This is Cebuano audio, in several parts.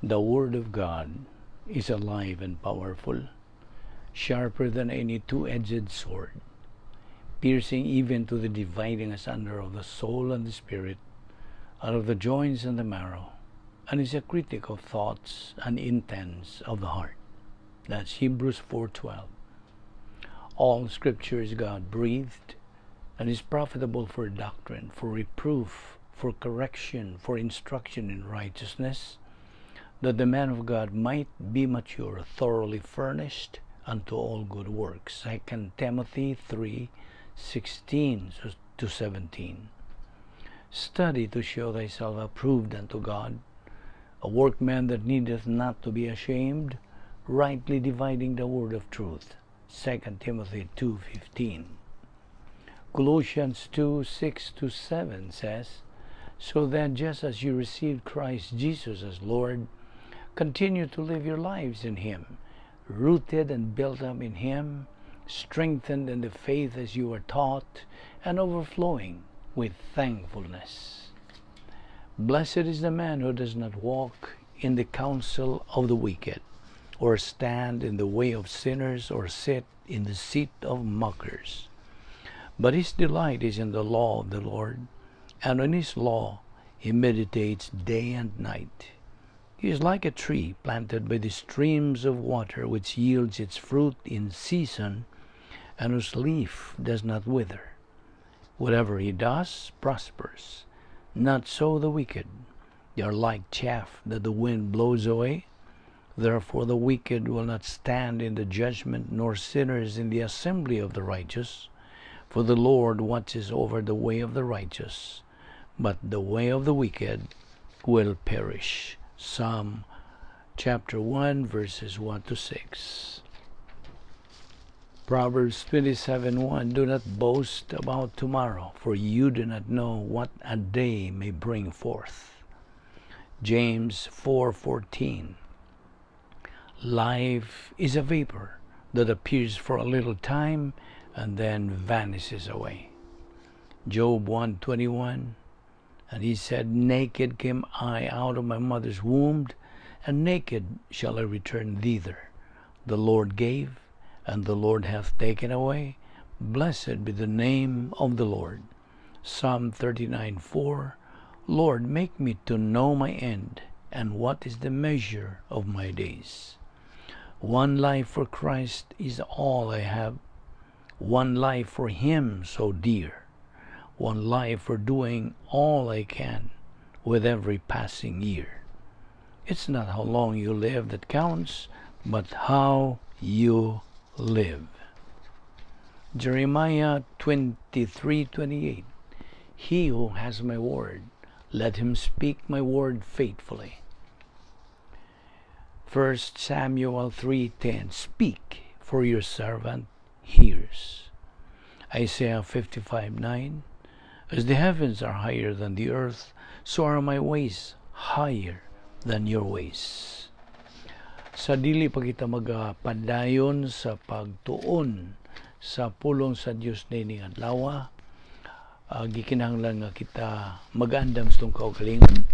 The Word of God is alive and powerful, sharper than any two-edged sword, piercing even to the dividing asunder of the soul and the spirit, out of the joints and the marrow, and is a critic of thoughts and intents of the heart. That's Hebrews 4:12. All Scripture is God-breathed and is profitable for doctrine, for reproof, for correction, for instruction in righteousness, that the man of God might be mature, thoroughly furnished unto all good works. 2 Timothy 3:16 to 17. Study to show thyself approved unto God, a workman that needeth not to be ashamed, rightly dividing the word of truth. 2 Timothy 2:15. Colossians 2:6 to 7 says, "So then, just as you received Christ Jesus as Lord, continue to live your lives in Him, rooted and built up in Him, strengthened in the faith as you were taught, and overflowing with thankfulness." Blessed is the man who does not walk in the counsel of the wicked, or stand in the way of sinners, or sit in the seat of mockers. But his delight is in the law of the Lord, and on his law he meditates day and night. He is like a tree planted by the streams of water, which yields its fruit in season, and whose leaf does not wither. Whatever he does prospers. Not so the wicked. They are like chaff that the wind blows away. Therefore the wicked will not stand in the judgment, nor sinners in the assembly of the righteous. For the Lord watches over the way of the righteous, but the way of the wicked will perish. Psalm chapter 1, verses 1 to 6. Proverbs 27:1, "Do not boast about tomorrow, for you do not know what a day may bring forth." James 4:14, "Life is a vapor that appears for a little time and then vanishes away." Job 1:21, "And he said, Naked came I out of my mother's womb, and naked shall I return thither. The Lord gave, and the Lord hath taken away. Blessed be the name of the Lord." Psalm 39:4, "Lord, make me to know my end, and what is the measure of my days." One life for Christ is all I have. One life for Him so dear. One life for doing all I can with every passing year. It's not how long you live that counts, but how you live. Jeremiah 23:28, "He who has my word, let him speak my word faithfully." 1 Samuel 3:10, "Speak, for your servant hears." Isaiah 55:9, "As the heavens are higher than the earth, so are my ways higher than your ways." Sa dili pa kita magapadayon sa pagtuon sa pulong sa Dios niining adlaw, gikinahanglan nga kita mag-andam sa atong kaugalingon,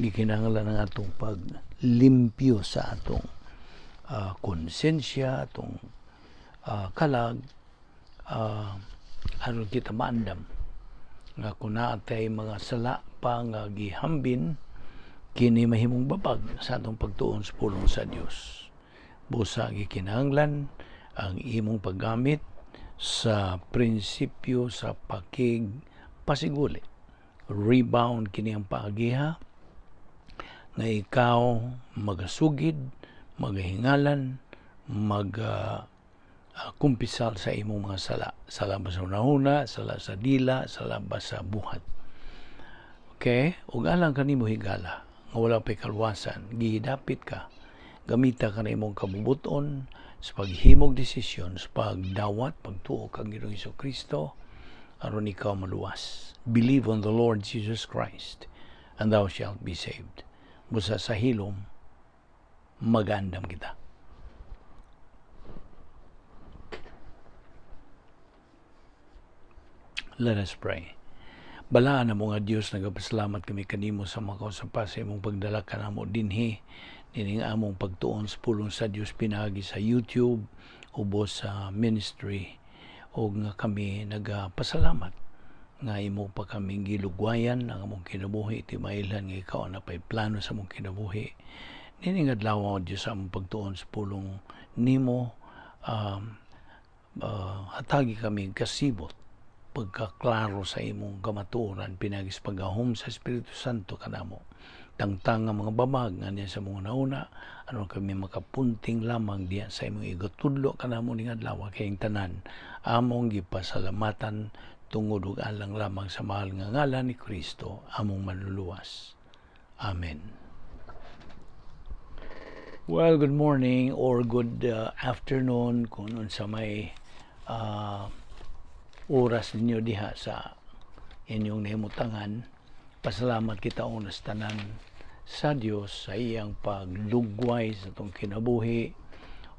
gikinahanglan ang atong paglimpyo sa atong konsensya, atong kalag, aron kita maandam nga kung naa tay mga sala pa nga gihambin, kini mahimong babag sa atong pagtuon sa pulong sa Dios. Busa gikinahanglan ang imong paggamit sa prinsipyo sa pakig pasiguli. Rebound kini ang paagiha nga ikaw magasugid, magahingalan, mag kumpisal sa imong mga sala. Sala ba sa hunahuna, sala sa dila, sala ba sa buhat. Okay? Ug alang kanimo higala nga wala pay kaluwasan, gihidapit ka, gamita ka na imong kabubuton sa paghimog desisyon, sa pagdawat, pagtuo kang Ginoong Hesukristo, aron ikaw maluwas. Believe on the Lord Jesus Christ, and thou shalt be saved. Busa sa hilom, magandam kita. Let us pray. Balaan na nga Dios, nagapasalamat kami kanimo sa makausapa sa imong pagdala kanamo dinhi nining among pagtuon sa pulong sa Dios pinaagi sa YouTube ubos sa ministry, og nga kami nagapasalamat nga imo pa kaming gilugwayan ang among kinabuhi. Timailhan nga ikaw na pay plano sa among kinabuhi nining adlaw, o Dios, sa among pagtuon sa pulong nimo. Hatagi kami kasibot, pagkaklaro sa imong kamatuoran pinaagi sa paggahom sa Espiritu Santo kanamo. Tangtang ang mga babag nga niya sa mga nauna aron kami makapunting lamang diya sa imong igatudlo kanamo ning adlaw, kay tanan among gipasalamatan tungod ug alang lamang sa mahal nga ngalan ni Kristo, among Manluluwas. Amen. Well, good morning or good afternoon kung unsa may oras ninyo diha sa inyong nahimutangan. Pasalamat kita una sa tanan sa Dios sa iyang paglugway sa atong kinabuhi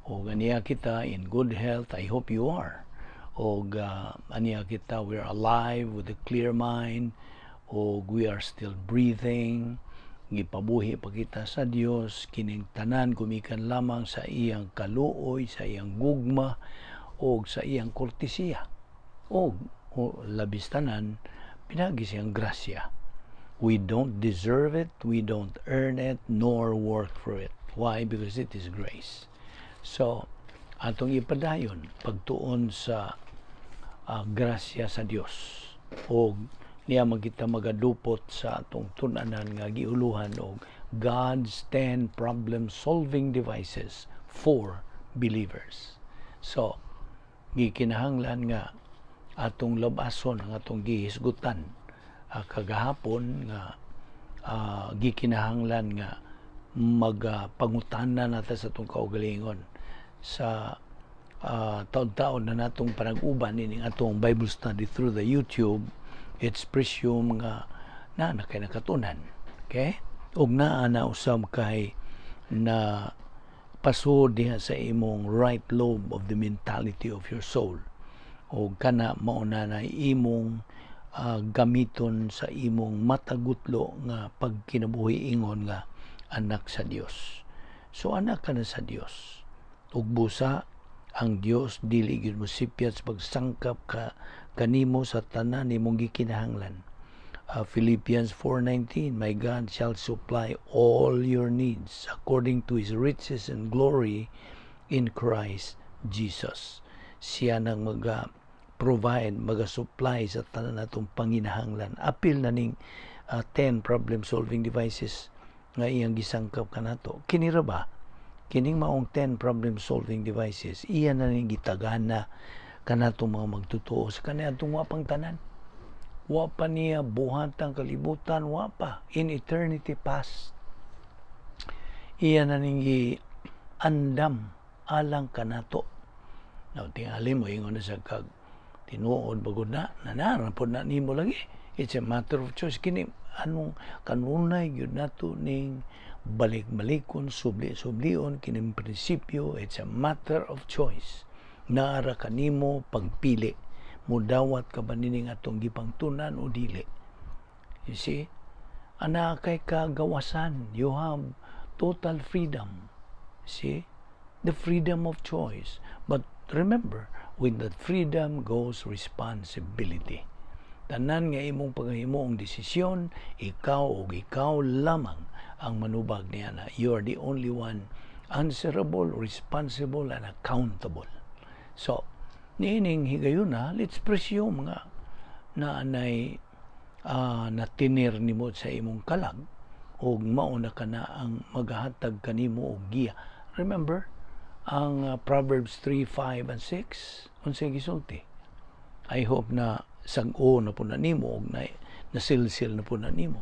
o aniya kita in good health. I hope you are. Og aniya kita, we are alive with a clear mind o we are still breathing. Gipabuhi pa kita sa Dios. Kining tanan gumikan lamang sa iyang kaluoy, sa iyang gugma o sa iyang kortesiya o labis tanan pinaagi siyang grasya. We don't deserve it, we don't earn it, nor work for it. Why? Because it is grace. So, atong ipadayon pagtuon sa grasya sa Dios o niya magkita magadupot sa atong tun-anan nga giuluhan og God's 10 problem solving devices for believers. So, gikinahanglan nga atong labason ang atong gihisgutan kagahapon nga gikinahanglan nga magpangutana nata sa atong kaugalingon sa taon-taon na natong panag-uban nining atong Bible study through the YouTube. It's presume nga na kay nakatunan, okay, ug naa na usab kay na pasod diha sa imong right lobe of the mentality of your soul, o kana mauna na imong gamiton sa imong matagutlo nga pagkinabuhi ingon nga anak sa Dios. So anak ka na sa Dios. Ug busa ang Dios dili gyud mo sipyat sa pagsangkap ka kanimo sa tanan nimong gikinahanglan. Philippians 4:19, "My God shall supply all your needs according to His riches and glory in Christ Jesus." Siya nang maga provide, maga-supply sa tanan natong panginahanglan. Apil na ning 10 problem solving devices nga iyang gisangkap kanato. Kini ra ba? Kining maong 10 problem solving devices, iya na ning gitagana kanatong mga magtotoo sa kaniadtong wa pang tanan. Wa pa niya buhat ang kalibutan, wa pa. In eternity past. Iya na ning andam alang kanato. Now, tingali mo, ingon na sa kag tinuod bagod na, nanaran pod na nimo lagi. It's a matter of choice. Kini, anong kanunay gyud nato ning balik-balikon, subli-sublion, kining prinsipyo, it's a matter of choice. Naara kanimo pagpili. Mudawat ka ba nining atong gipangtunan o dili? You see? Ana kay kagawasan. You have total freedom. See? The freedom of choice. But remember, with that freedom goes responsibility. Tanan nga imong paghimuong desisyon, ikaw o ikaw lamang ang manubag niya na you are the only one answerable, responsible, and accountable. So, niining higayuna, let's presume nga na anay natinir nimo sa imong kalag og mauna ka na ang maghatag kanimo og giya. Remember, ang Proverbs 3, 5, and 6, unsay gisulti? I hope na sag-o na po na nimo og na, nasilsil na po na nimo.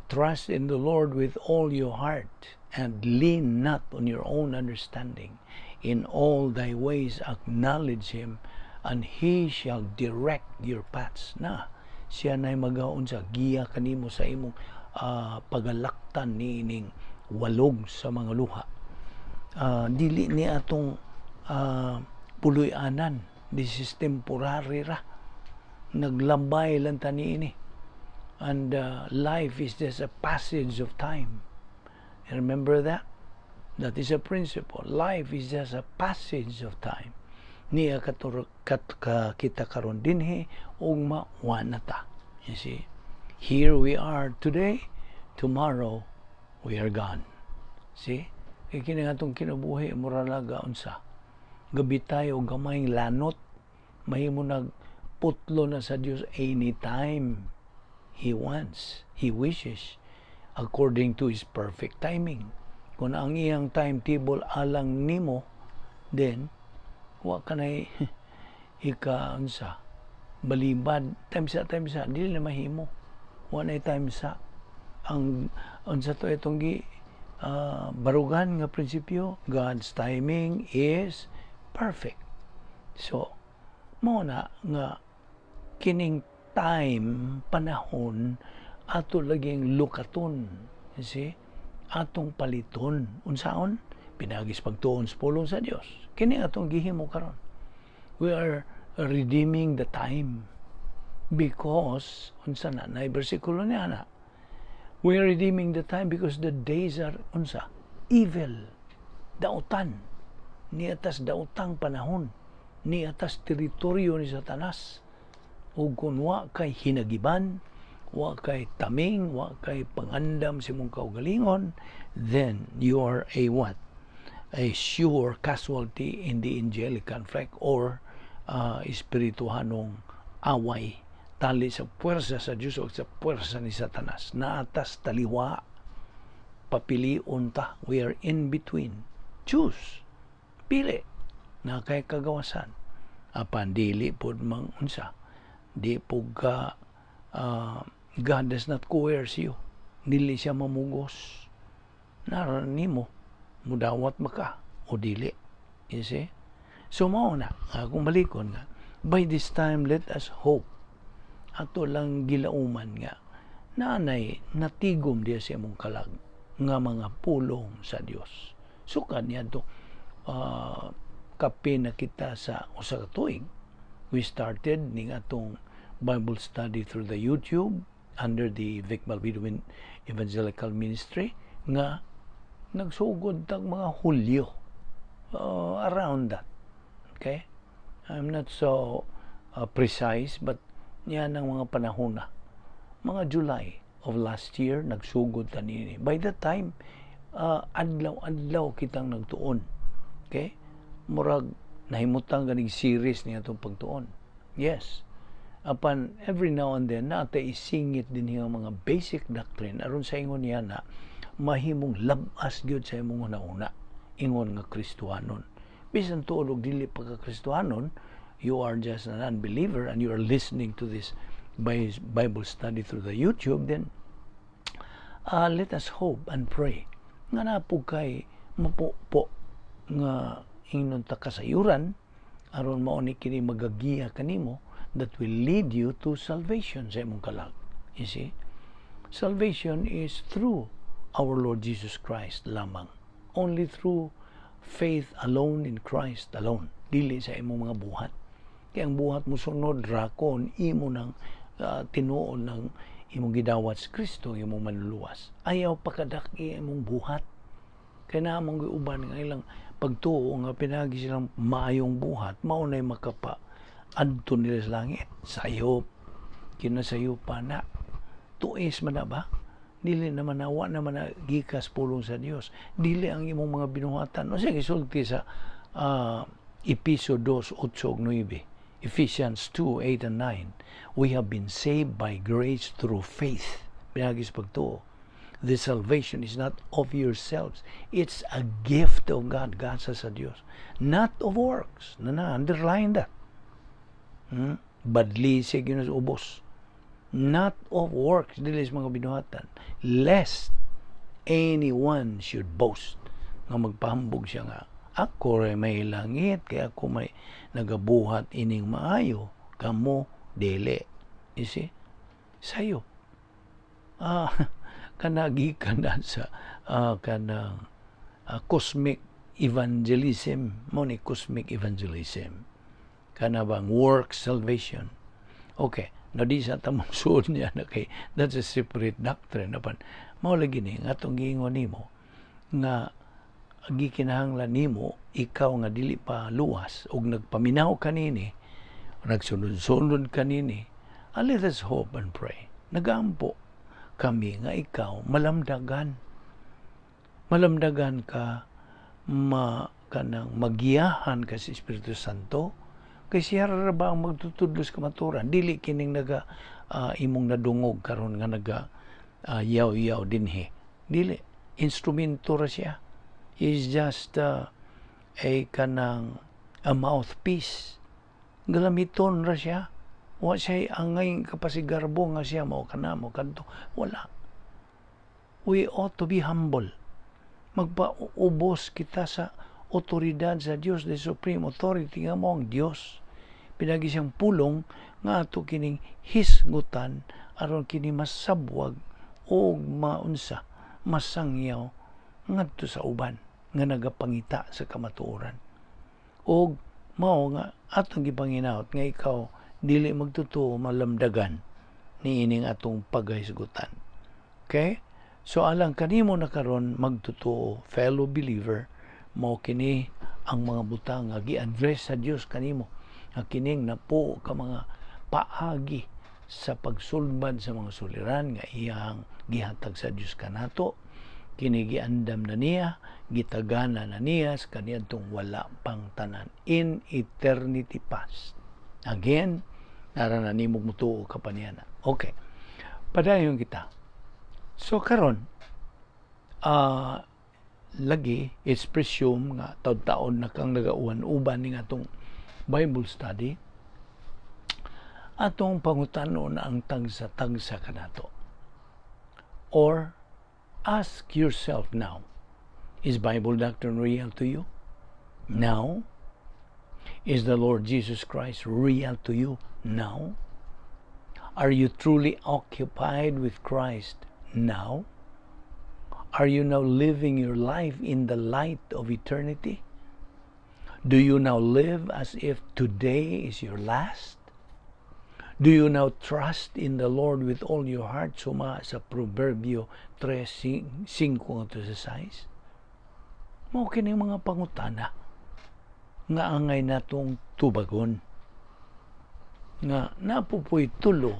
Trust in the Lord with all your heart and lean not on your own understanding. In all thy ways acknowledge Him and He shall direct your paths. Na, siya na'y magaon sa giya kanimo sa imong pagalaktan niining walog sa mga luha. Dili ni atong puloy-anan. This is temporary ra. Naglambay lang ta niini. And life is just a passage of time. Remember that? That is a principle. Life is just a passage of time. Niya katur, kat, ka, kita karon dinhi ugma wa na ta. You see? Here we are today, tomorrow we are gone. See? Kay kini nga atong kinabuhi mura laga unsa? Gabitay og gamayng lanot, mahimo nag putlo na sa Dios anytime He wants, He wishes, according to His perfect timing. Kung ang iyang timetable alang nimo, then wa ka na ika unsa balibad time sa dili na mahimo, wa na time sa ang unsa to itong gi barugan nga prinsipyo. God's timing is perfect. So mao na nga kining time, panahon, ato laging lukaton, you see, atong paliton. Unsaon? Pinaagi sa pagtuon sa pulong sa Dios. Kini atong gihimo karon, we are redeeming the time because unsa na na bersikulo niya na, we are redeeming the time because the days are unsa? Evil, dautan niatas, dautang panahon niatas, teritoryo ni Satanas. Ug kung wa kay hinagiban, wa kay taming, wa kay pangandam sa imong kaugalingon, then you are a what? A sure casualty in the angelic conflict or espirituhanong away tali sa puwersa sa Diyos o sa puwersa ni Satanas. Naatas taliwa, papilion ta. We are in between. Choose. Pili. Na kay kagawasan. Apan dili pod mang unsa. Di po ka, God does not coerce you. Dili siya mamugos. Naran nimo, mudawat maka o dili. You see? So mao na, kung balikon nga, by this time let us hope. Ato lang gilauman nga, naanay natigom diya sa imong kalag nga mga pulong sa Dios. Sukad niya to, kape na kita sa usa ka tuig. We started ning atong Bible study through the YouTube under the Vic Balbido Evangelical Ministry nga nagsugod tag mga Hulyo, around that. Okay? I'm not so precise, but yan ang mga panahon na. Mga July of last year nagsugod ta niini. By that time, adlaw-adlaw kitang nagtuon. Okay? Murag nahimutang ganing series niya itong pagtuon. Yes. Apan every now and then naatay isingit din nga mga basic doctrine aron sa ingon niya na mahimong labas gyud sa imong una-una ingon nga Kristohanon. Bisan tuod og dili pa ka Kristohanon, you are just an unbeliever and you are listening to this Bible study through the YouTube, then let us hope and pray nga naa po kay mapupo nga ingnon ta kasayuran aron mao ni kini magagiya kanimo that will lead you to salvation sa imong kalag. You see? Salvation is through our Lord Jesus Christ lamang. Only through faith alone in Christ alone. Dili sa imong mga buhat. Kaya ang buhat mo sunod rakon imo nang tinuon ng imong gidawat sa Kristo, imong manluluwas. Ayaw pakadaki imong buhat. Kaya na among giuban nga ilang pagtuo nga pinagi silang maayong buhat, mao nay makapa adto nila sa langit. Sayop, kinasayo pa na. Tuis man na ba? Dili naman na, wa naman na gikas pulong sa Dios. Dili ang imong mga binuhatan. O sige, sulti sa Episo 2, 8 ug 9. Ephesians 2, 8 and 9. We have been saved by grace through faith. Pinagi sa pagtuo. The salvation is not of yourselves. It's a gift of God. God sa Dios. Not of works. Na na, underline that. Badli siya ginas ubos. Not of works, dili sa mga binuhatan. Lest anyone should boast. Nga magpahambog siya nga, ako ray may langit, kaya ako may nagabuhat ining maayo, kamo dili. You see? Sayo. Kanagi ka na sa kanang cosmic evangelism. Mo ni cosmic evangelism. Kana bang work salvation. Okay, na di sa tamong suod niya na kay that's a separate doctrine. Apan mao lagi ni nga atong giingon nimo nga gikinahanglan nimo, ikaw nga dili pa luwas ug nagpaminaw kanini, nagsunod-sunod kanini, let us hope and pray. Nagaampo kami nga ikaw malamdagan. Malamdagan ka, ma kanang magiyahan ka sa Espiritu Santo kay siya ra ba ang magtutudlo sa kamatuoran, dili kining naga imong nadungog karon nga naga yaw-yaw dinhi. Dili, instrumento ra siya. He is just a kanang a mouthpiece, galamiton ra siya. Wa siya angay kapasigarbo nga siya mao kana mo kadto. Wala. We ought to be humble. Magpaubos kita sa otoridad sa Dios, the supreme authority nga mao ang Dios. Pinagi siyang pulong nga ato kining hisgutan aron kini masabwag og maunsa, masangyaw ngadto sa uban nga nagapangita sa kamatuoran. Og mao nga atong gipanginahot nga ikaw dili magtotoo malamdagan niining atong paghisgutan. Okay? So alang kanimo na karon magtotoo, fellow believer, mao kini ang mga butang nga gi-address sa Dios kanimo, nga kining napo ka mga paagi sa pagsulbad sa mga suliran nga iyang gihatag sa Dios kanato. Kini giandam na niya, gitagana na niya sa kaniadtong wala pang tanan, in eternity past. Again, nara na nimo mutuo ka pa niya na. Okay. Padayon kita. So karon, lagi it's presumed nga taon-taon na kang nagauban-uban ning atong Bible study, atong pangutanon ang tagsa-tagsa kanato. Or ask yourself now, is Bible doctrine real to you? Now? Is the Lord Jesus Christ real to you now? Are you truly occupied with Christ now? Are you now living your life in the light of eternity? Do you now live as if today is your last? Do you now trust in the Lord with all your heart? Suma sa Proverbio 3:5 ngadto sa 6. Mao kini mga pangutana nga angay natong tubagon nga napupoy tulo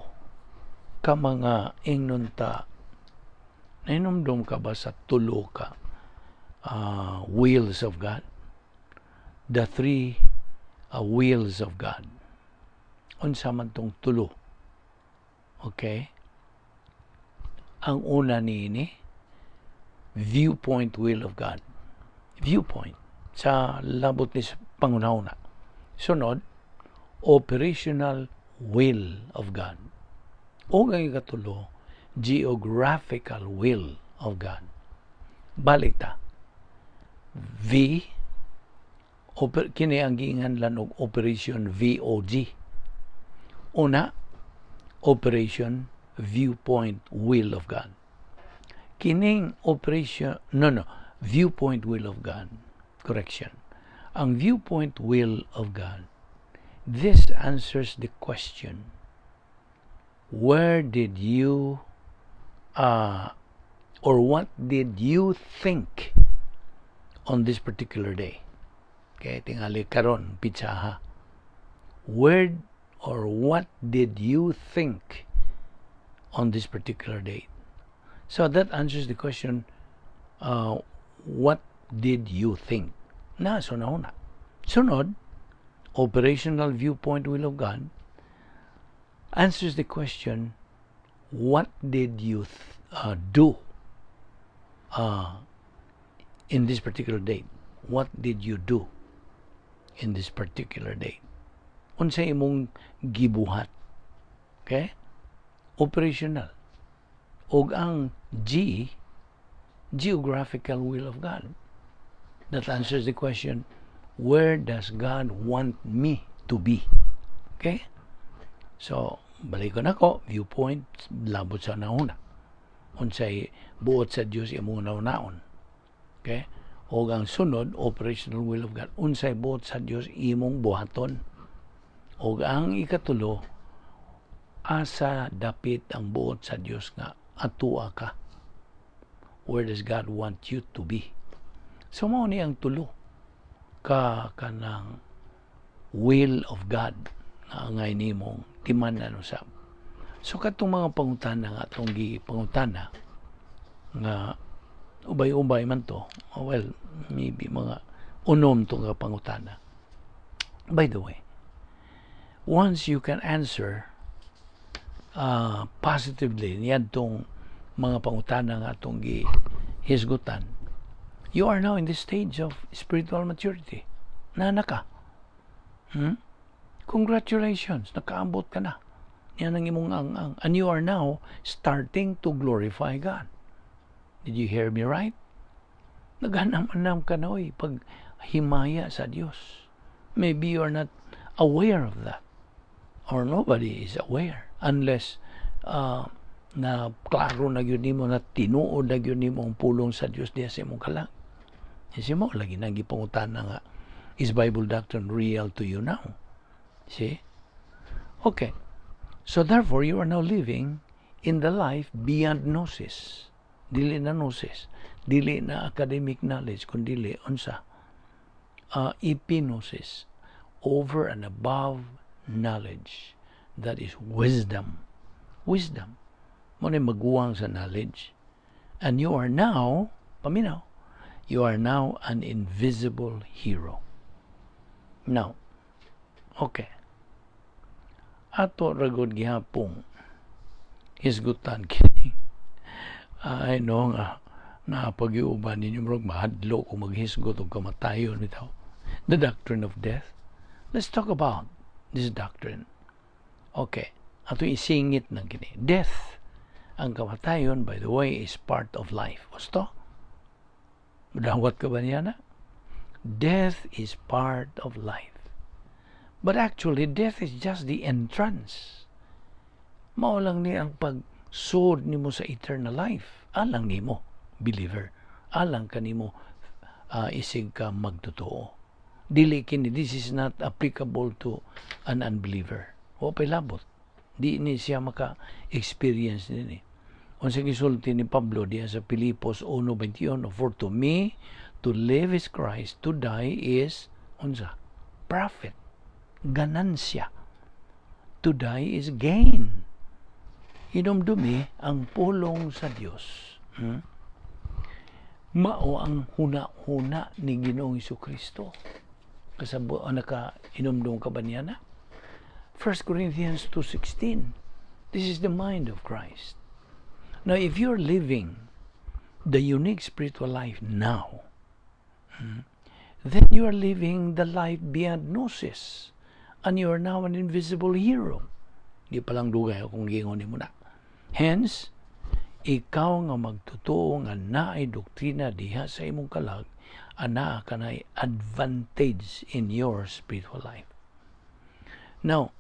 ka mga ingnon ta. Nahinumdum ka ba sa tulo ka wills of God, the three wills of God? Unsa man tong tulo? Okay, ang una niini, viewpoint will of God, viewpoint sa labot ni sa panghunahuna. Sunod, operational will of God. O ang ikatulo, geographical will of God. Balik ta. V, kini ang giinganlan og Operation VOG. Una, Operation Viewpoint Will of God. Kining operation, no, Viewpoint Will of God. Correction. Ang Viewpoint Will of God, this answers the question, where did you or what did you think on this particular day? Okay, tingali karon pitsaha. Where or what did you think on this particular date? So that answers the question, what did you think? Na, so na. Sunod, operational viewpoint will of God answers the question, what did you do in this particular date? What did you do in this particular date? Unsa imong gibuhat? Okay? Operational. Og ang G, geographical will of God. That answers the question, where does God want me to be? Okay? So, balikon ako, viewpoint, labot sa nauna. Unsay buot sa Dios imong hunahunaon. Okay? Og ang sunod, operational will of God. Unsay buot sa Dios imong buhaton. Og ang ikatulo, Asa dapit ang buot sa Dios nga atua ka? Where does God want you to be? So mao ni ang tulo ka kanang will of God nga angay nimong timan-an usab. So katong mga pangutana nga atong gipangutana nga ubay-ubay man to, well, maybe mga unom to nga pangutana. By the way, once you can answer positively niadtong mga pangutana nga atong gihisgutan, you are now in the stage of spiritual maturity. Naa ka. Congratulations, nakaambot ka na. Yan ang imong ang. And you are now starting to glorify God. Did you hear me right? Naghanam-hanam ka na, oy, pag himaya sa Dios. Maybe you are not aware of that. Or nobody is aware unless na klaro na gyud nimo, na tinuod na gyud nimo ang pulong sa Dios diya sa imong kalag. Kasi mo lagi nang gipangutana nga, is Bible doctrine real to you now? See? Okay. So therefore, you are now living in the life beyond gnosis. Dili na gnosis. Dili na academic knowledge, kundi unsa? Epignosis. Over and above knowledge. That is wisdom. Wisdom. Mao na maguwang sa knowledge. And you are now, paminaw, you are now an invisible hero. Now, okay. Ato ragod gihapong hisgutan kini. Ay no nga napagiuban ninyo, murag mahadlok kung maghisgot og kamatayon bitaw. The doctrine of death. Let's talk about this doctrine. Okay. Ato isingit ng kini. Death. Ang kamatayon, by the way, is part of life. Gusto? Dawat ka ba niya na? Death is part of life. But actually, death is just the entrance. Mao lang ni ang pagsud nimo sa eternal life. Alang nimo, believer. Alang kanimo isig ka magtotoo. Dili kini, this is not applicable to an unbeliever. Wa pa'y labot. Di ni siya maka-experience nini. Unsa gisulti ni Pablo diya sa Filipos 1:21, "For to me, to live is Christ, to die is," unsa? Profit. Ganansya. To die is gain. Hinumdumi ang pulong sa Dios. Mao ang huna-huna ni Ginoong Kristo. Kasabo, naka inumdum ka ba niya na? 1 Corinthians 2:16. This is the mind of Christ. Now, if you're living the unique spiritual life now, then you are living the life beyond gnosis. And you are now an invisible hero. Di pa lang dugay akong gingon nimo na. Hence, ikaw nga magtotoo nga naay doktrina diha sa imong kalag, anaa ka na advantage in your spiritual life. Now,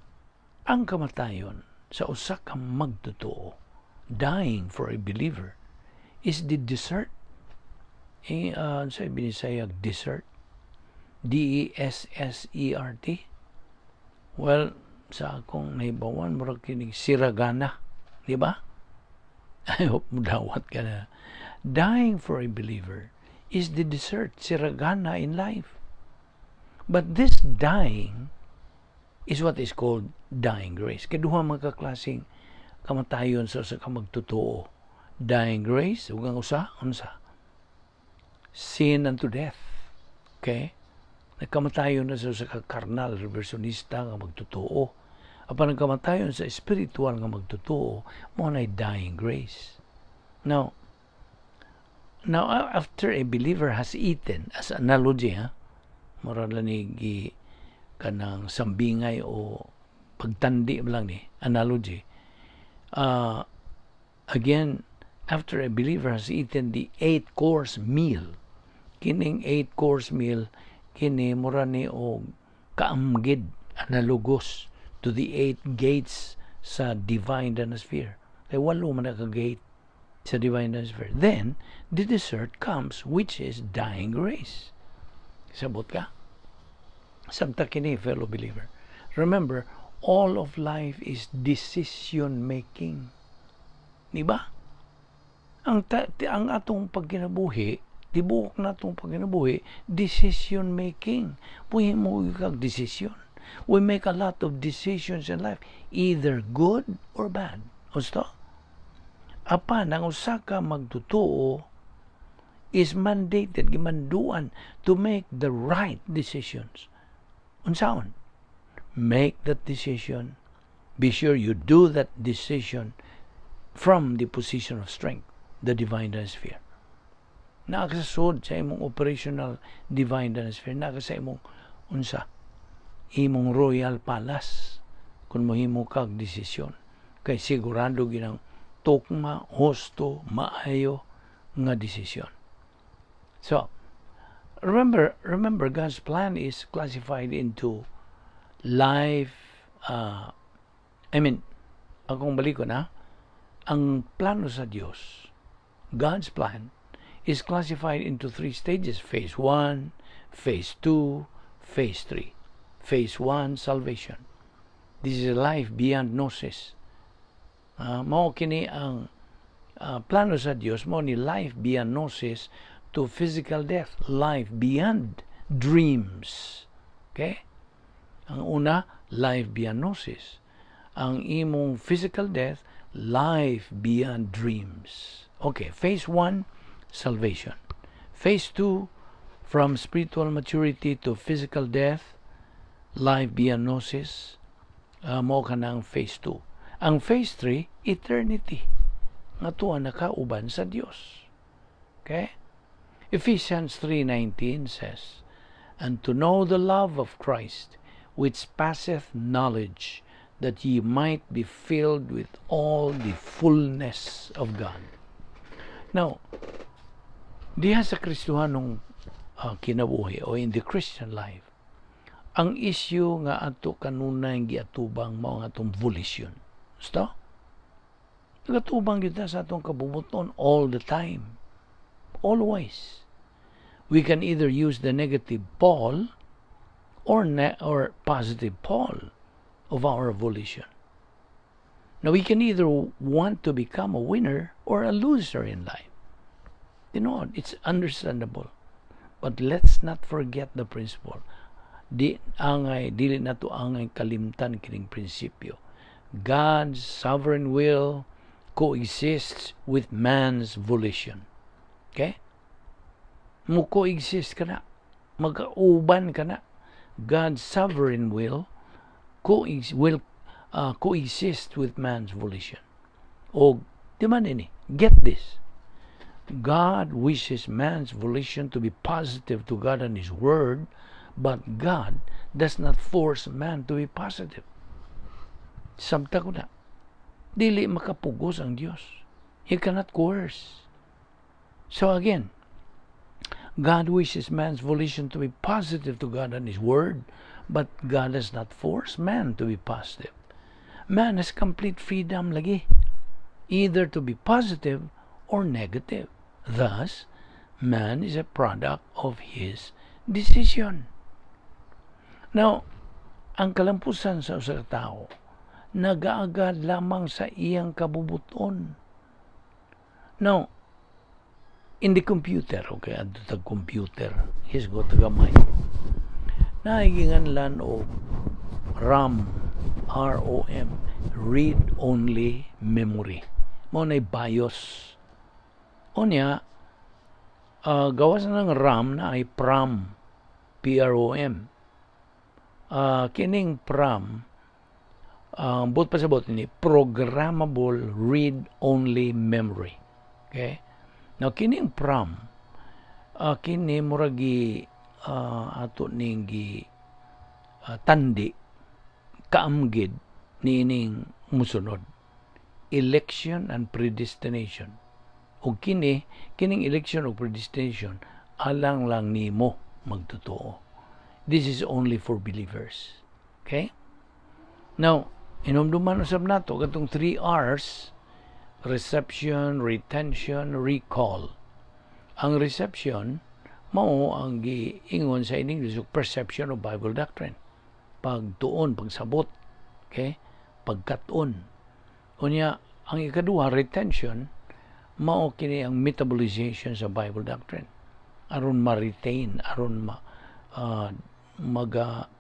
ang kamatayon sa usa ka magtotoo, dying for a believer, is the dessert. Eh, sa Binisaya, dessert? dessert. Well, sa akong nahibawan, murag kining siragana. Di ba? I hope mudawat ka na. Dying for a believer is the dessert, siragana in life. But this dying is what is called dying grace. Kay duha man ka klaseng kamatayon sa usa ka magtotoo. Dying grace, ug ang usa, unsa? Sin unto death. Okay? Nagkamatayon na sa usa ka karnal, reversionista nga magtotoo. Apan ang kamatayon sa spiritual nga magtotoo, mao na dying grace. Now, after a believer has eaten, as analogy, ha, mura lang ni gi kanang sambingay o pagtandi lang ni analogy. Again, after a believer has eaten the eight course meal, kining eight course meal kini mura ni og kaamgid, analogous to the eight gates sa divine sphere, kay walo man ka gate sa divine sphere. Then the dessert comes, which is dying grace. Sabot ka? Sabta kini, fellow believer. Remember, All of life is decision making. Di ba? Ang atong pagkinabuhi, tibuok natong pagkinabuhi, decision making. Muhimo kag decision. We make a lot of decisions in life, either good or bad. Gusto? Apan ang usa ka magtotoo is mandated, gimanduan to make the right decisions. Unsaon? Make that decision. Be sure you do that decision from the position of strength, the divine sphere. Naa ka sa sud sa imong operational divine sphere, naa ka sa imong unsa, imong royal palace kung mohimo kag desisyon. Kay sigurado ginang tukma, husto, maayo nga desisyon. So, remember God's plan is classified into life, I mean, akong balikon ha, ang plano sa Dios, God's plan, is classified into three stages: phase 1, phase 2, phase 3. Phase 1, salvation. This is a life beyond gnosis. Mao kini ang plano sa Dios, mao ni life beyond gnosis to physical death, life beyond dreams. Okay? Ang una, life beyond gnosis. Ang imong physical death, life beyond dreams. Okay, phase 1, salvation. Phase 2, from spiritual maturity to physical death, life beyond gnosis, mao kanang phase 2. Ang phase 3, eternity. Nga tuwa nakauban sa Dios. Okay? Ephesians 3:19 says, "And to know the love of Christ, which passeth knowledge, that ye might be filled with all the fullness of God." Now, diha sa Kristohanong kinabuhi o in the Christian life, ang issue nga ato kanunay giatubang mao ang atong volition. Gusto? Nagatubang kita sa atong kabubut-on all the time. Always. We can either use the negative pole or positive pole of our volition. Now, we can either want to become a winner or a loser in life. It's understandable. But let's not forget the principle. Di angay, dili nato angay kalimtan kining prinsipyo. God's sovereign will coexists with man's volition. Okay? Mo coexist ka na. Magauban ka na. God's sovereign will will coexist with man's volition. O, di man ini, get this. God wishes man's volition to be positive to God and His Word, but God does not force man to be positive. Sabta ko na. Dili makapugos ang Dios. He cannot coerce. So again, God wishes man's volition to be positive to God and His Word, but God does not force man to be positive. Man has complete freedom lagi, either to be positive or negative. Thus, man is a product of his decision. Now, ang kalampusan sa usa ka tawo nagaagad lamang sa iyang kabubuton. Now, in the computer, okay, adto tag computer, hisgot gamay. Naay ginganlan og RAM, ROM, read only memory. Mao nay BIOS. Unya, gawas na ng RAM naay PROM, PROM. Kining PROM, buot pasabot ni programmable read only memory. Okay? Now kining PROM, kini murag ato ning gi tandi kaamgid niining musunod: election and predestination. Ug kini, kining election ug predestination, alang lang nimo magtotoo. This is only for believers. Okay? Now, inumduman usab nato katong 3 R's: reception, retention, recall. Ang reception mao ang giingon sa in English perception of Bible doctrine. Pagtuon, pagsabot. Okay? Pagkat-on. Unya, ang ikaduha, retention, mao kini ang metabolization sa Bible doctrine. Aron ma-retain, aron maga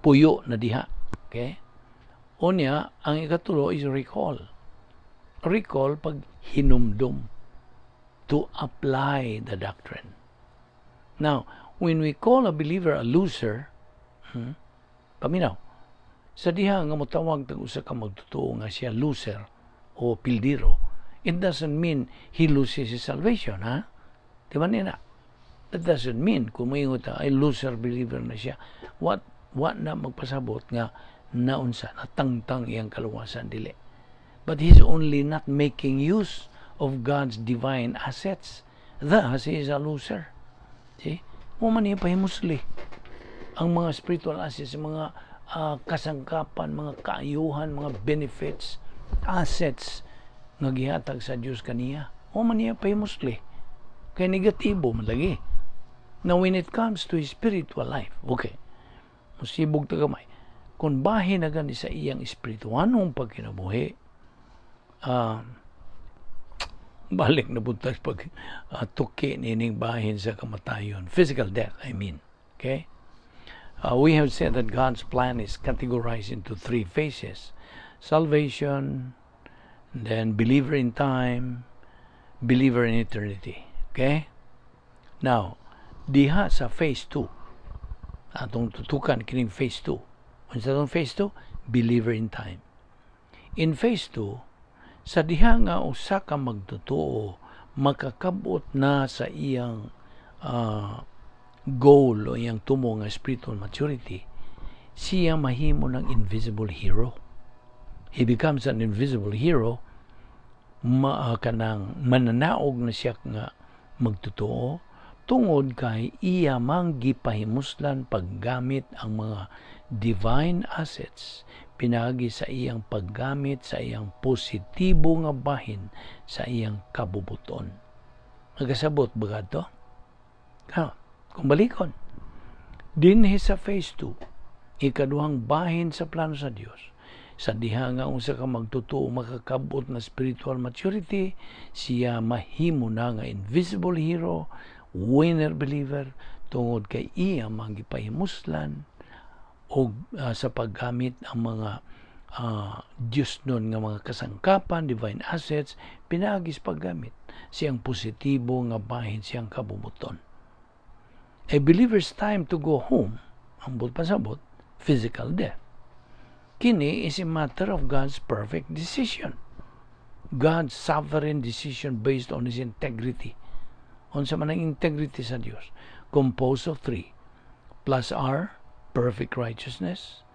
puyo na diha. Okay? Unya, ang ikatulo is recall. Recall, pag hinumdum, to apply the doctrine. Now, when we call a believer a loser, paminaw, sa diha nga motawag tag usa ka magtotoo nga siya loser o pildiro, it doesn't mean he loses his salvation, ha? Di ba nina? That doesn't mean kung moingon ta, ay, loser believer na siya. What na magpasabot nga naunsa, natangtang iyang kaluwasan, dili. But he's only not making use of God's divine assets. Thus, he is a loser. See? Mao man niya pahimusli ang mga spiritual assets, mga kasangkapan, mga kaayuhan, mga benefits, assets nga gihatag sa Dios kaniya. Mao man niya pahimusli. Kay negatibo man lagi. Now, when it comes to his spiritual life, okay, musibog ta gamay, kung bahin na gani sa iyang espirituanong pagkinabuhi, balik na punta pag tuki nining bahin sa kamatayon. Physical death, I mean. Okay? We have said that God's plan is categorized into three phases: salvation, then believer in time, believer in eternity. Okay? Now, diha sa phase 2, atong tutukan kining phase 2. Unsa tong phase 2? Believer in time. In phase 2, sa diha nga usa ka magtotoo makakabot na sa iyang goal o iyang tumo nga spiritual maturity, siya mahimo ng invisible hero. He becomes an invisible hero, ma kanang mananaog na siya nga magtotoo tungod kay iya mang gipahimuslan paggamit ang mga divine assets pinaagi sa iyang paggamit sa iyang positibo nga bahin sa iyang kabubuton. Nagkasabot ba to? Ha, kung balikon, dinhi sa phase 2, ikaduhang bahin sa plano sa Dios, sa diha nga usa ka magtotoo makakabot na spiritual maturity, siya mahimo na nga invisible hero, winner believer, tungod kay iya magipahimuslan og sa paggamit ang mga Diyos nun nga mga kasangkapan, divine assets, pinaagi sa paggamit siyang positibo nga bahin siyang kabubuton. A believer's time to go home, ang pasabot, physical death. Kini is a matter of God's perfect decision. God's sovereign decision based on His integrity. Unsa man ang integrity sa Dios? Composed of three. Plus R, perfect righteousness,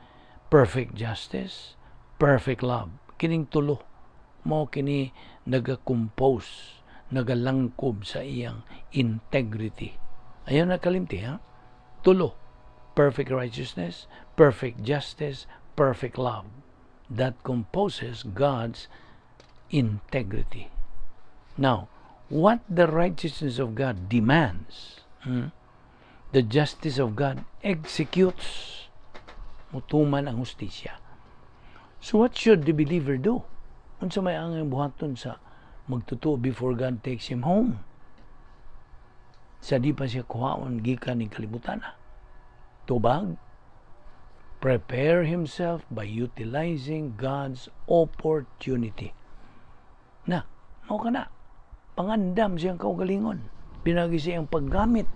perfect justice, perfect love. Kining tulo mao kini nagacompose, nagalangkob sa iyang integrity. Ayaw na kalimti, ha? Tulo. Perfect righteousness, perfect justice, perfect love. That composes God's integrity. Now, what the righteousness of God demands, the justice of God executes. Mutuman ang hustisya. So what should the believer do? Unsa may ang buhaton sa magtotoo before God takes him home? Sa di pa siya kuhaon gikan ni kalibutan. Tubag, prepare himself by utilizing God's opportunity. Na, mao ka na. Pangandam siyang kaugalingon. Pinaagi siyang paggamit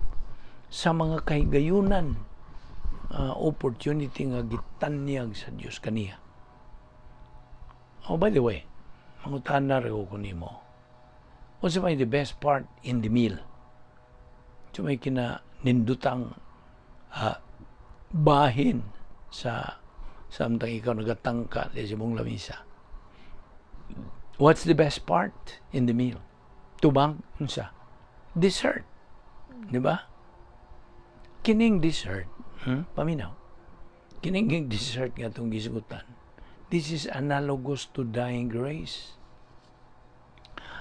sa mga kahigayunan, opportunity nga gitanyag sa Dios kaniya. Oh, by the way, mangutana rin ko nimo. Unsa may the best part in the meal? So may kina nindutang bahin sa samtang ikaw nagatangka sa imong lamisa. What's the best part in the meal? Tubang, unsa? Dessert. Di ba? Kining dessert, Paminaw. Kining dessert nga itong gisugutan. This is analogous to dying grace.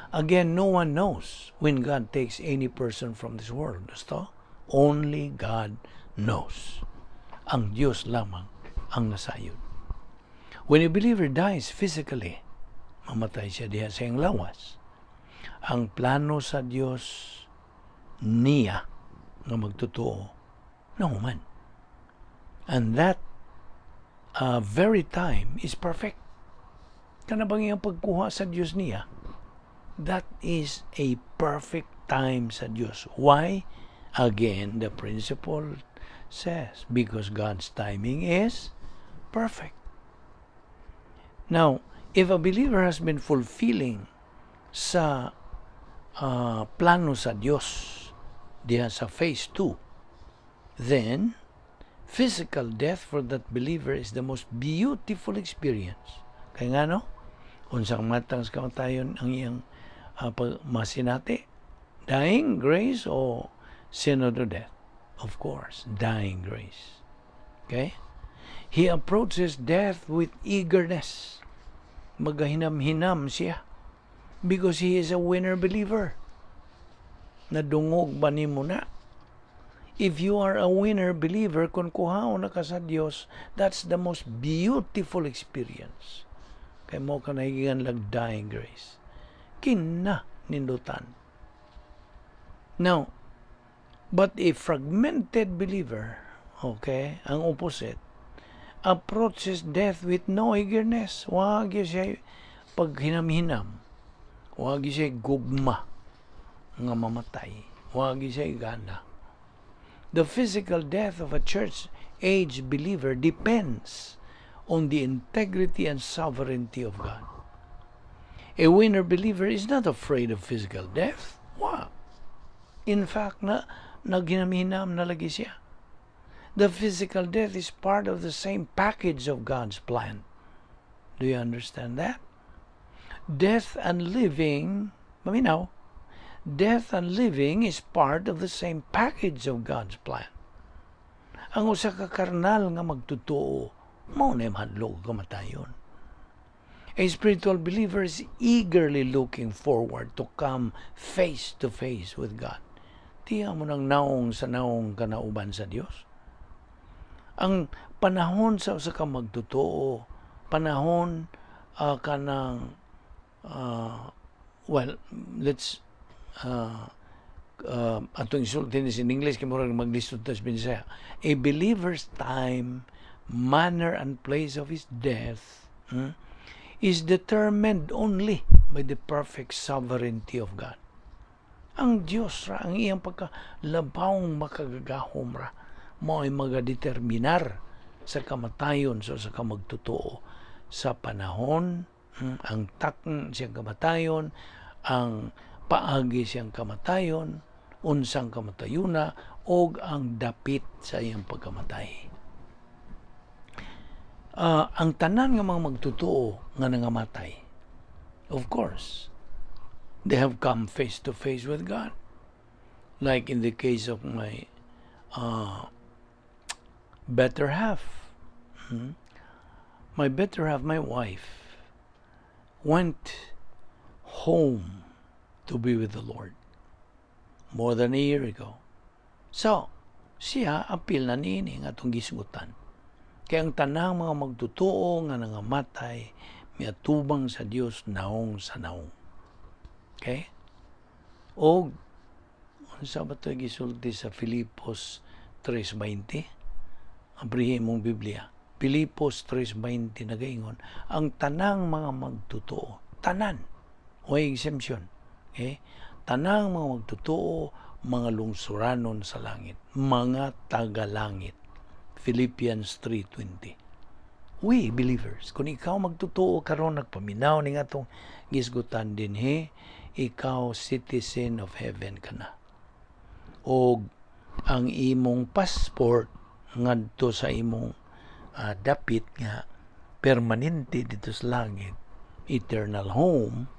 Again, no one knows when God takes any person from this world. Gusto? Only God knows. Ang Diyos lamang ang nasayod. When a believer dies physically, mamatay siya diha sa iyang lawas. Ang plano sa Dios niya nga magtotoo nahuman. And that very time is perfect. Kana bang iyang pagkuha sa Dios niya? That is a perfect time sa Dios. Why? Again, the principle says, because God's timing is perfect. Now, if a believer has been fulfilling sa plano sa Dios diha sa phase 2, then physical death for that believer is the most beautiful experience. Kaya nga no, unsang matang sa kamatayon ang iyang masinati? Dying grace o sin unto death? Of course, dying grace. Okay? He approaches death with eagerness. Magahinam-hinam siya because he is a winner believer. Nadungog ba nimo na? If you are a winner believer, kung kuhaon na ka sa Dios, that's the most beautiful experience. Kay mao ka nahigingan lag dying grace. Kina nindutan. Now, but a fragmented believer, okay, ang opposite, approaches death with no eagerness. Wag siya paghinam-hinam. Wag siya gugma nga mamatay. Wag siya gana. The physical death of a church age believer depends on the integrity and sovereignty of God. A winner believer is not afraid of physical death. Wa. In fact, na naghinam-hinam na lagi siya. The physical death is part of the same package of God's plan. Do you understand that? Death and living, maminaw, death and living is part of the same package of God's plan. Ang usa ka karnal nga magtotoo, mao na mahadlok kamatayon. A spiritual believer is eagerly looking forward to come face to face with God. Tiya mo nang naong sa naong kanauban sa Dios. Ang panahon sa usa ka magtotoo, panahon kanang well, let's atong isulti ni in English kay murag maglisod ta sa Bisaya. A believer's time, manner and place of his death is determined only by the perfect sovereignty of God. Ang Diyos ra, ang iyang pagkalabawng makagagahom ra, mao ay magadeterminar sa kamatayon so sa kamagtotoo sa panahon, ang takn siyang kamatayon, ang paagi siyang kamatayon, unsang kamatayuna, og ang dapit sa iyang pagkamatay. Ang tanan nga mga magtotoo nga nangamatay, of course, they have come face to face with God. Like in the case of my better half. My better half, my wife, went home to be with the Lord more than a year ago. So, siya apil na niini nga atong gisgutan. Kaya ang tanang mga magtotoo nga nangamatay, miatubang sa Dios naong sa naong. Okay? O unsa ba ito gisulti sa Filipos 3:20? Abrihi mong Biblia. Filipos 3:20 nagaingon, ang tanang mga magtotoo, tanan, way exemption. Okay? Tanang mga magtotoo, mga lungsuranon sa langit, mga tagalangit. Philippians 3:20. We believers, kung ikaw magtotoo karon, nagpaminaw ning atong gisgutan dinhi, ikaw citizen of heaven ka na. Og ang imong passport ngadto sa imong dapit nga permanente dito sa langit, eternal home,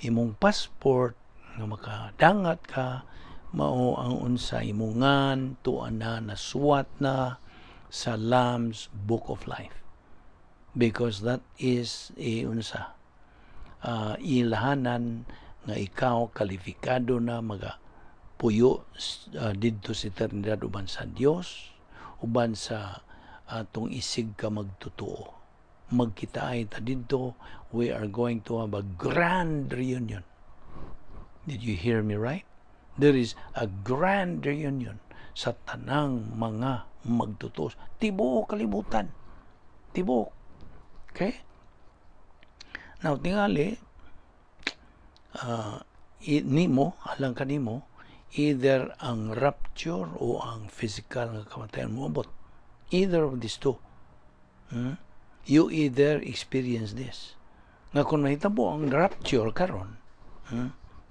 imong passport nga makadangat ka mao ang unsa imong ngan tuan na nasuwat na sa Lamb's Book of Life, because that is a unsa ilahanan nga ikaw kalifikado na maga puyo didto sa eternidad uban sa Dios, uban sa atong isig ka magtotoo. Magkitaay ta didto. We are going to have a grand reunion. Did you hear me right? There is a grand reunion sa tanang mga magtotoo. Tibuok kalibutan. Tibuok. Okay? Now, tingali, nimo, alang kanimo, either ang rapture o ang physical nga kamatayon moabot. Either of these two. You either experience this. Nga kung mahitabo ang rapture karon,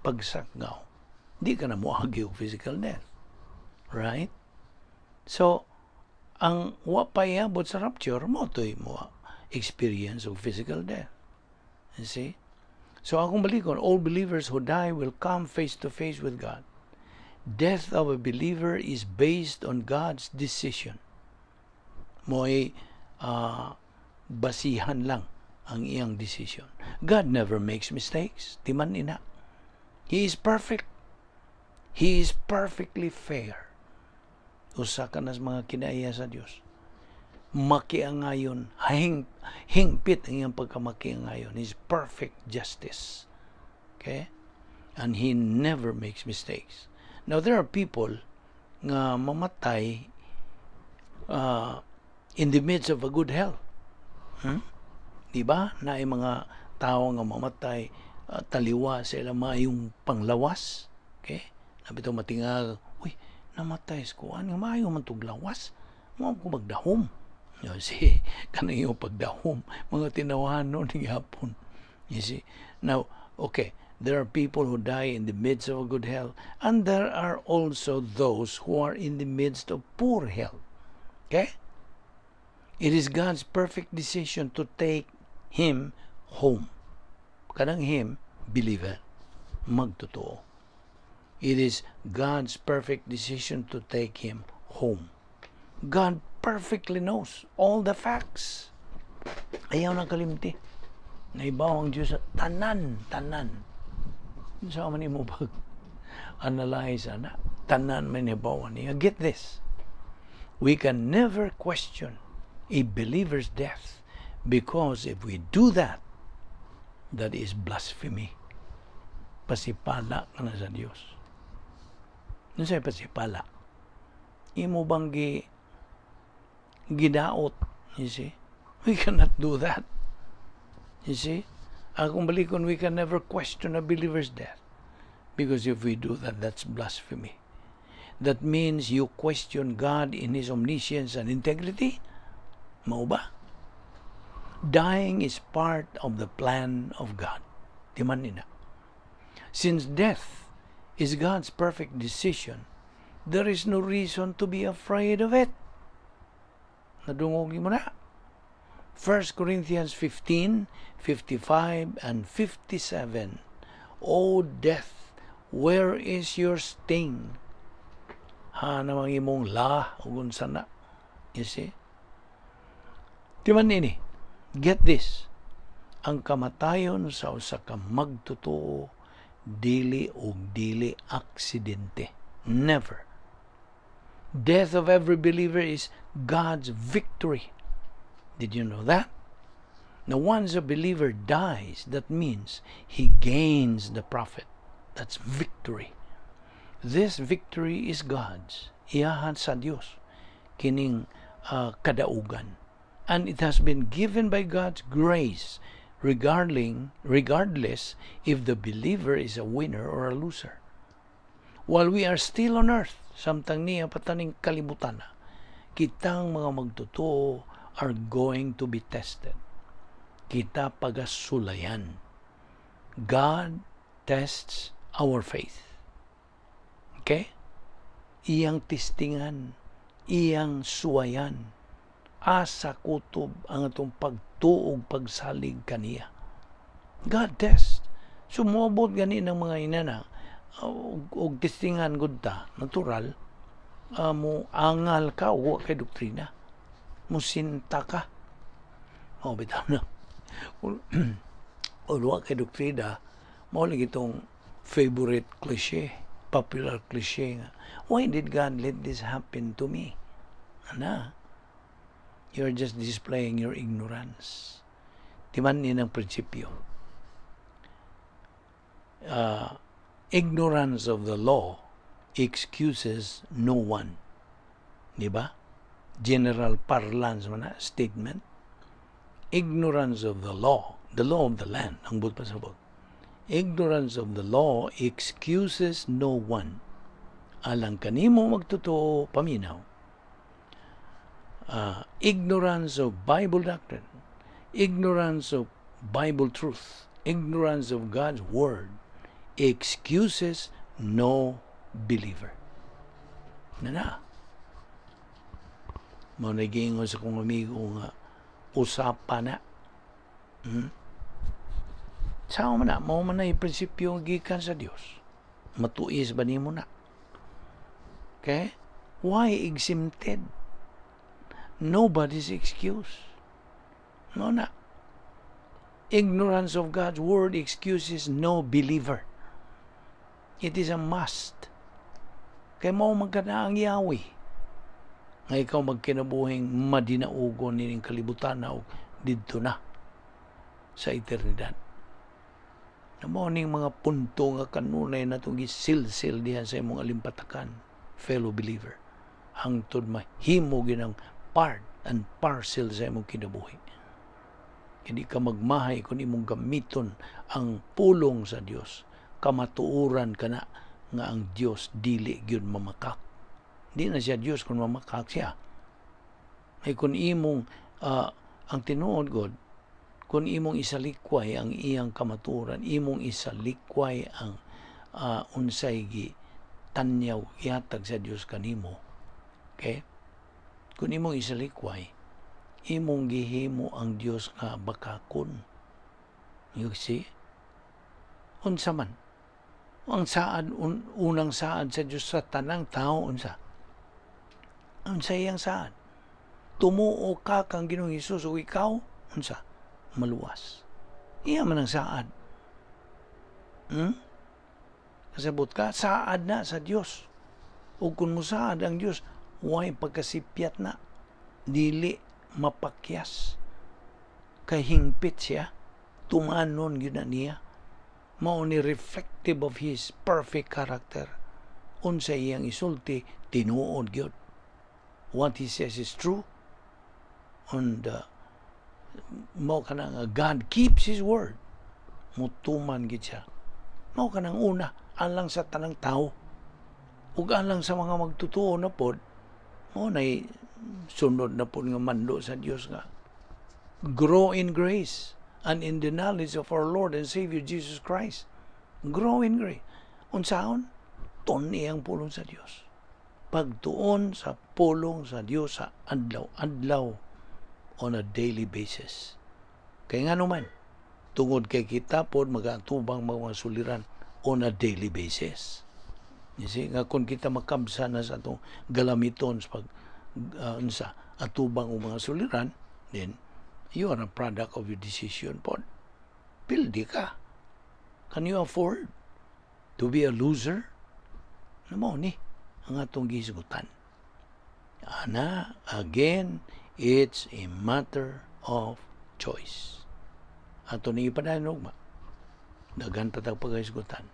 pagsakgaw, di ka na moagi og physical death. Right? So, ang wa pa iabot sa rapture, mao to'y mo experience of physical death. You see? So, akong balikon, all believers who die will come face to face with God. Death of a believer is based on God's decision. Mo'y basihan lang ang iyang decision. God never makes mistakes. Timan ina. He is perfect. He is perfectly fair. Usa ka nas mga kinaiya sa Dios. Makiangayon, hingpit ang iyang pagkamakiangayon. His perfect justice. Okay? And He never makes mistakes. Now, there are people nga mamatay in the midst of a good health. Di ba? Naay mga tao nga mamatay taliwa sa ilang maayong panglawas. Okay? Naa bitaw matingag, "Uy, namatay sa kuan nga maayo man tug lawas. Mao ko magdahom." You see, kanang iyong pagdahom, mga tinawanon gihapon. You see? Now, okay, there are people who die in the midst of a good health, and there are also those who are in the midst of poor health. Okay? It is God's perfect decision to take him home. Kanang him, believer, magtotoo. It is God's perfect decision to take him home. God perfectly knows all the facts. Ayaw na kalimti. Naibaw ang Diyos sa tanan, tanan. Sa man mo pag analyze ana, tanan may nibawan niya. Get this. We can never question a believer's death because if we do that, that is blasphemy. Pasipala ka na sa Diyos. Ano sa'yo pasipala? Imo bang gidaot? You see? We cannot do that. You see? Akong balikon, we can never question a believer's death. Because if we do that, that's blasphemy. That means you question God in His omniscience and integrity. Mao ba? Dying is part of the plan of God. Di man nina. Since death is God's perfect decision, there is no reason to be afraid of it. Nadungog mo na. 1 Corinthians 15, 55, and 57. "O death, where is your sting?" Ha namang imong la ug unsa na. You see? Timan ini. Get this. Ang kamatayon sa usa ka magtotoo dili og dili aksidente. Never. Death of every believer is God's victory. Did you know that? Now, once a believer dies, that means he gains the profit. That's victory. This victory is God's. Iyahan sa Dios kining kadaugan. And it has been given by God's grace regardless if the believer is a winner or a loser. While we are still on earth, samtang niya pa ta ning kalibutan, kitang mga magtotoo are going to be tested. Kita pagasulayan. God tests our faith. Okay? Iyang testingan, iyang suwayan. Asa kutob ang atong pagtuog, pagsalig kaniya. God test. Sumobot gani ng mga inana og testingan gud ta, natural mo angal ka o kay doktrina, mo sinta ka. O bitaw na o wa kay doktrina, mao lagi itong favorite cliche, popular cliche nga, "Why did God let this happen to me?" Ana, you're just displaying your ignorance. Timan ni ng prinsipyo. Ignorance of the law excuses no one. Di ba? General parlance man na, statement. Ignorance of the law of the land, ang buot pasabot. Ignorance of the law excuses no one. Alang kanimo magtotoo, paminaw. Ignorance of Bible doctrine, ignorance of Bible truth, ignorance of God's word excuses no believer. Na na. Mao na giingon sa kong amigo nga usapa na. Sao man na, mao man na yung prinsipyo gikan sa Dios. Matuis ba nimo na? Okay? Why exempted? Nobody's excuse. No na. Ignorance of God's word excuses no believer. It is a must. Kay mao man kana ang yawi. Nga ikaw magkinabuhing madinaugon nining kalibutan na og didto na sa eternidad. Na mao ning mga punto nga kanunay natong gisilsil diha sa imong alimpatakan, fellow believer. Hangtod mahimo ginang part and parcel sa imong kinabuhi. Hindi ka magmahay kung imong gamiton ang pulong sa Dios. Kamatuoran ka na nga ang Dios dili gyud mamakak. Di na siya Dios kung mamakak siya. Ay kung imong ang tinuod god, kung imong isalikway ang iyang kamatuoran, imong isalikway ang unsay gi tanyaw gihatag sa Dios kanimo. Okay? Kung imong isalikway, imong gihimo ang Dios nga bakakon. You see? Unsa man? Ang saad, unang saad sa Dios sa tanang tao, unsa? Unsa iyang saad? Tumuo ka kang Ginoong Hesus ug ikaw, unsa? Maluwas. Iya man ang saad. Kasabot ka, saad na sa Dios. Ug kung musaad ang Dios, way pagkasipyat na. Dili mapakyas. Kay hingpit siya, tumanon gyud na niya. Mao ni reflective of his perfect character. Unsa iyang isulti, tinuod gyud. What he says is true. And mao kana nga God keeps his word. Mutuman gid siya. Mao kanang una alang sa tanang tao. Ug alang sa mga magtutuo na pod, mao nay sunod na pod nga mando sa Dios nga grow in grace and in the knowledge of our Lord and Savior Jesus Christ. Grow in grace. Unsaon? Tun-i ang pulong sa Dios. Pagtuon sa pulong sa Dios sa adlaw-adlaw, on a daily basis. Kay nga naman, tungod kay kita pod magaatubang mga suliran on a daily basis. You see, nga kung kita makabsa na sa atong galamiton sa pag unsa atubang og mga suliran, then you are a product of your decision pod. Pildi ka. Can you afford to be a loser? Na mao ni ang atong gihisgutan. Ana, again, it's a matter of choice. Ato ni ipadayon ugma. Daghan pa tag paghisgutan.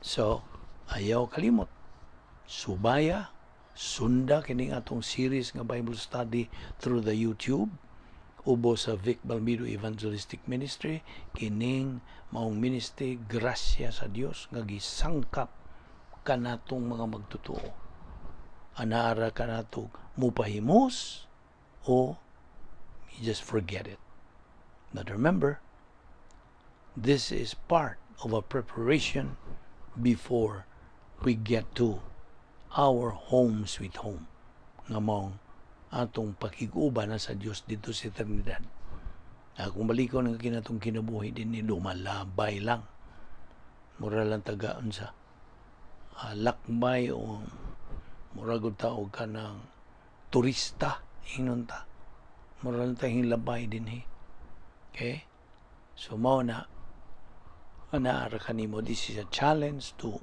So, ayaw kalimot. Subaya, sunda kining atong series nga Bible study through the YouTube ubo sa Vic Balmido Evangelistic Ministry. Kining maong ministry, grasya sa Dios nga gisangkap kanatong mga magtotoo. Anara kanato mupahimos o you just forget it. But remember, this is part of a preparation before we get to our home sweet home nga maong atong pakig-uban na sa Dios dito sa eternidad. Kung balikon ang kinatong kinabuhi din ni lumalabay lang. Mura lang tagaan sa lakbay o mura gud ta og kanang turista ingnon ta. Mura lang ta hinglabay din he. Okay? So mao na anaara kanimo, this is a challenge to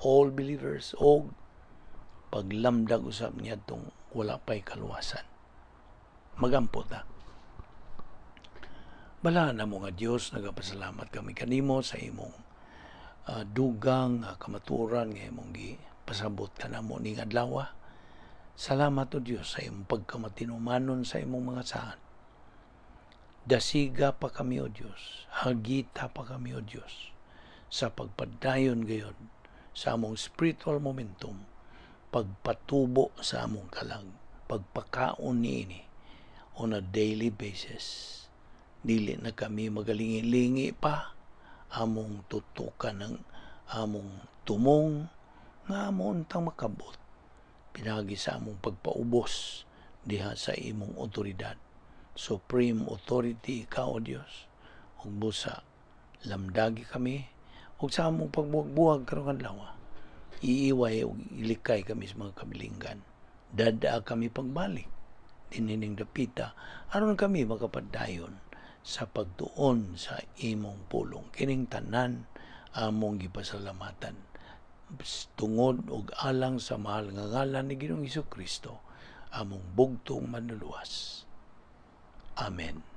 all believers og paglamdag usab niya tong wala pa'y kaluwasan. Magampo ta. Balaan namo nga Dios, nagapasalamat kami kanimo sa imong dugang kamatuoran nga imong gipasabot kanamo ning adlaw. Salamat, O Dios, sa imong pagkamatinumanon sa imong mga saad. Dasiga pa kami, O Dios, hagita pa kami, O Dios, sa pagpadayon gayod sa among spiritual momentum, pagpatubo sa among kalag, pagpakaon niini on a daily basis. Dili na kami magalingi-lingi pa, among tutukan ng among tumong nga amo untang makabot pinagi sa among pagpaubos diha sa imong otoridad. Supreme authority ikaw, O Dios. Ug busa lamdagi kami ug sa among pagbuwag-buwag karong adlaw, iiway ug ilikay kami sa mga kabilinggan. Dada kami pagbalik dinining dapita aron kami makapadayon sa pagtuon sa imong pulong. Kining tanan among gipasalamatan tungod og alang sa mahal nga ngalan ni Ginoong Kristo, among bugtong Manluluwas. Amen.